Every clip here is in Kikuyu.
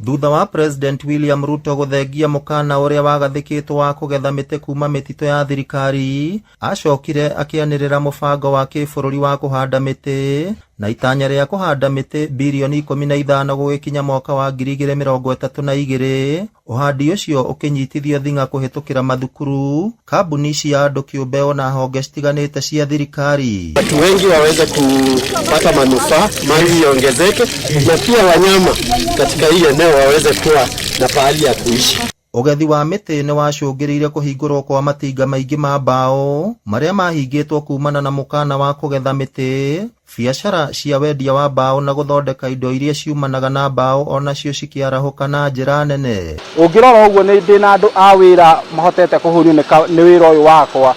Thutha wa President William Ruto gũthengia mũkana ũrĩa wagathĩkĩtwo wa kũgetha mĩtĩ kuma mĩtitũ ya thirikari, acokire akĩanĩrĩra mũbango wa kĩbũrũri wa kũhanda mĩtĩ na itanya rĩa kũhanda mĩtĩ birioni 15 gũgĩkinya mwaka wa 2032. Ũhandi ũcio ũkĩnyitithio thing'a kũhĩtũkĩra mathukuru, kambuni cia andũ kĩũmbe ona honge citiganĩte cia thirikari. Watu wengi waweze kupata manufaa, maji iongezeke, na pia wanyama katika hii eneo waweze kuwa na pahali ya kuishi. Ũgethi wa mĩtĩ nĩ wacũngĩrĩirie kũhingũrwo kwa matinga maingĩ ma mbaũ marĩa mahingĩtwo kumana na mũkana wa kũgetha mĩtĩ. Biacara cia wendia wa mbaũ na gũthondeka indo iria ciumanaga na mbaũ onacio cikĩarahũka na njĩra nene. Ũngĩrora ũguo nĩ ndĩna andũ a wĩra mahotete kũhũnio nĩ wĩra ũyũ wakwa.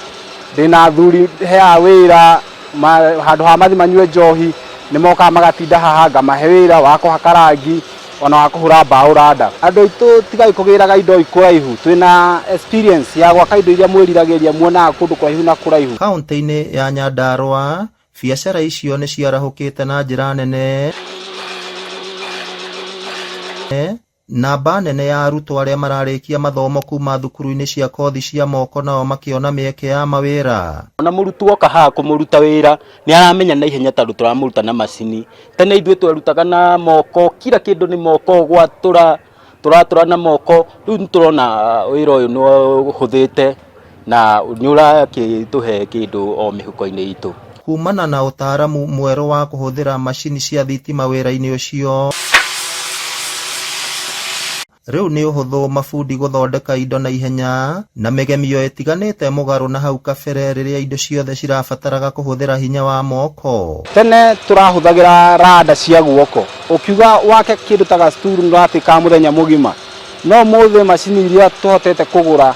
Ndĩna athuri heaga wĩra handũ ha mathi manyue njohi nĩ mokaga magatinda haha, ngamahe wĩra wa kũhaka rangi ona wa kũhũra mbaũ randa. Andũ aitũ tigai kũgĩraga indo kũraihu, twĩna experience ya gwaka indo iria mwĩriragĩria muonaga kũndũ kũraihu na kũraihu. Kaũntĩ-inĩ ya Nyandarua biacara icio nĩ ciarahũkĩte na njĩra nene. Namba nene ya arutwo arĩa mararĩkia mathomo kuma thukuru-inĩ cia kothi cia moko nao makĩona mĩeke ya mawĩra. Ona mũrutwo oka haha kũmũruta wĩra nĩ aramenya na ihenya tondũ tũramũruta na macini. Tene ithuĩ twerutaga na moko, kila kĩndũ nĩ moko, gwatũra tũratũra na moko. Rĩu nĩ tũrona wĩra ũyũ nĩ ũhũthĩte na nĩ ũrakĩtũhe kĩndũ o mĩhuko-inĩ itũ. Kumana na ũtaaramu mwerũ wa kũhũthĩra macini cia thitima wĩra-inĩ ũcio, rĩu nĩ ũhũthũ mabundi gũthondeka indo na ihenya na mĩgemio ĩtiganĩte mũgarũ na hau kabere rĩrĩa indo ciothe cirabataraga kũhũthĩra hinya wa moko. Tene tũrahũthagĩra randa cia guoko, ũkiuga wake kĩndũ ta gacukuru nĩ ũratuĩkaga mũthenya mũgima, no ũmũthĩ macini iria tũhotete kũgũra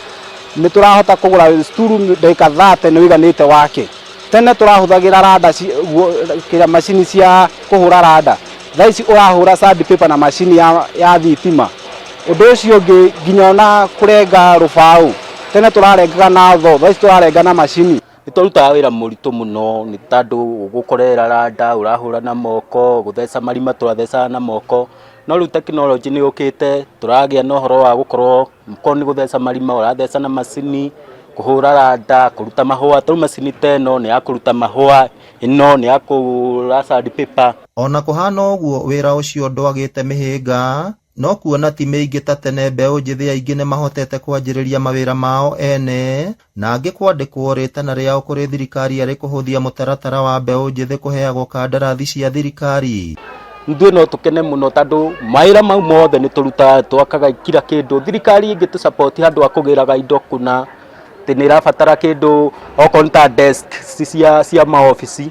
nĩ tũrahota kũgũra cukuru ndagĩka 30 nĩ ũiganĩte wake. Tene tũrahũthagĩra randa macini cia kũhũra randa, thaa ici ũrahũra sandpaper na macini ya thitima. Ũndũ ũcio ũngĩ nginya ona kũrenga rũbaũ, tene tũrarengaga na thoo, thaa ici tũrarenga na macini. Nĩ twarutaga wĩra mũritũ mũno nĩ tondũ ũgũkorera randa ũrahũra na moko, gũtheca marima tũrathecaga na moko, no rĩu tekinoronjĩ nĩ yũkĩte tũragĩa na ũhoro wa gũkorwo korwo nĩ gũtheca marima ũratheca na macini, kũhũra randa, kũruta mahũa. Tarĩu macini ta ĩno nĩ ya kũruta mahũa, ĩno nĩ ya kũhũra sandpaper. Ona kũhana ũguo wĩra ũcio ndwagĩte mĩhĩnga, no kuona ti mĩingĩ ta tene mbeũ njĩthĩ aingĩ nĩ mahotete kwanjĩrĩria mawĩra mao ene na angĩ kwandĩkwo rĩtana rĩao kũrĩ thirikari arĩ kũhũthia mũtaratara wa mbeũ njĩthĩ kũheagwo kandarathi cia thirikari. Ithuĩ no tũkene mũno tondũ mawĩra mau mothe nĩ tũrutaga, twakaga kila kĩndũ. Thirikari ĩngĩtũ support handũ ha kũgĩraga indo kũna, atĩ nĩ ĩrabatara kĩndũ okorwo nĩ ta desk cia maobici,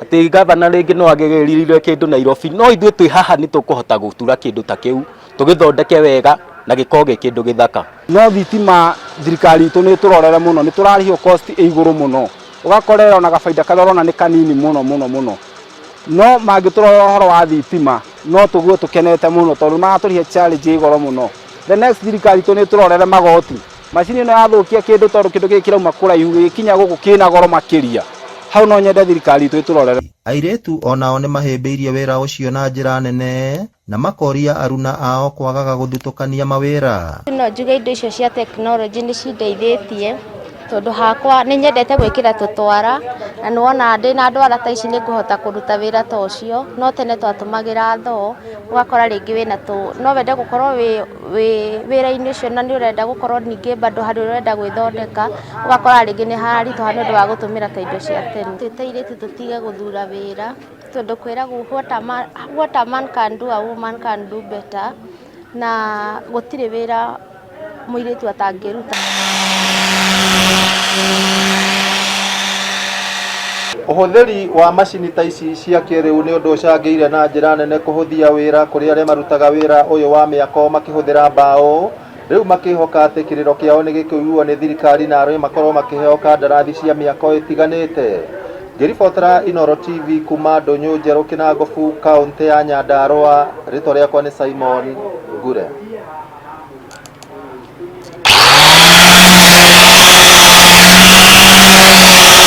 atĩ gavana rĩngĩ no agĩrire kĩndũ Nairobi, no ithuĩ twĩ haha nĩ tũkũhota gũtura kĩndũ ta kĩu tũgĩthondeke wega na gĩkorwo gĩ kĩndũ gĩthaka. No thitima thirikari itũ nĩ ĩtũrorere mũno, nĩ tũrarĩhio cost ĩ igũrũ mũno, ũgakorera ona gabaida karĩa ũrona nĩ kanini mũno mũno mũno, no mangĩtũrorera ũhoro wa thitima no tũgue tũkenete mũno tondũ maratũrĩhia charge ĩ goro mũno. The next thirikari itũ nĩ ĩtũrorere magoti, macini ĩno yathũkia kĩndũ tondũ kĩndũ gĩkĩ kĩrauma kũraihu gĩgĩkinya gũkũ kĩna goro makĩria, hau no nyende thirikari itũ ĩtũrorere. Airĩtu onao nĩ mahĩmbĩirie wĩra ũcio na njĩra nene na makoria aruna ao kwagaga gũthutũkania mawĩra. No njuge indo icio cia tekinoronjĩ nĩ cindeithĩtie tondũ hakwa nĩ nyendete gwĩkĩra tũtwara na nĩ wona ndĩna ndwara ta ici nĩ ngũhota kũruta wĩra ta ũcio, no tene twatũmagĩra thoo ũgakora rĩngĩ wĩna tũ no wende gũkorwo wĩ wĩra-inĩ ũcio na nĩ ũrenda gũkorwo ningĩ bado harĩ ũrenda gwĩthondeka, ũgakora rĩngĩ nĩ haritũha nĩ ũndũ wa gũtũmĩra ta indo cia tene. Twĩ ta airĩtu tũtige gũthura wĩra tondũ kwĩragwo what a man can do a woman can do better, na gũtirĩ wĩra mũirĩtu atangĩruta. Ũhũthĩri wa macini ta ici cia kĩrĩu nĩ ũndũ ũcangĩire na njĩra nene kũhũthia wĩra kũrĩ arĩa marutaga wĩra ũyũ wa mĩako makĩhũthĩra mbaũ. Rĩu makĩhoka atĩ kĩrĩro kĩao nĩ gĩkũiguo nĩ thirikari na arĩa makorwo makĩheo kandarathi cia mĩako ĩtiganĩte. Ngĩribotera Inooro TV kuma Ndũnyũ Njerũ Kĩnangobu, kaũntĩ ya Nyandarũa, rĩtwa rĩakwa nĩ Simon Ngure.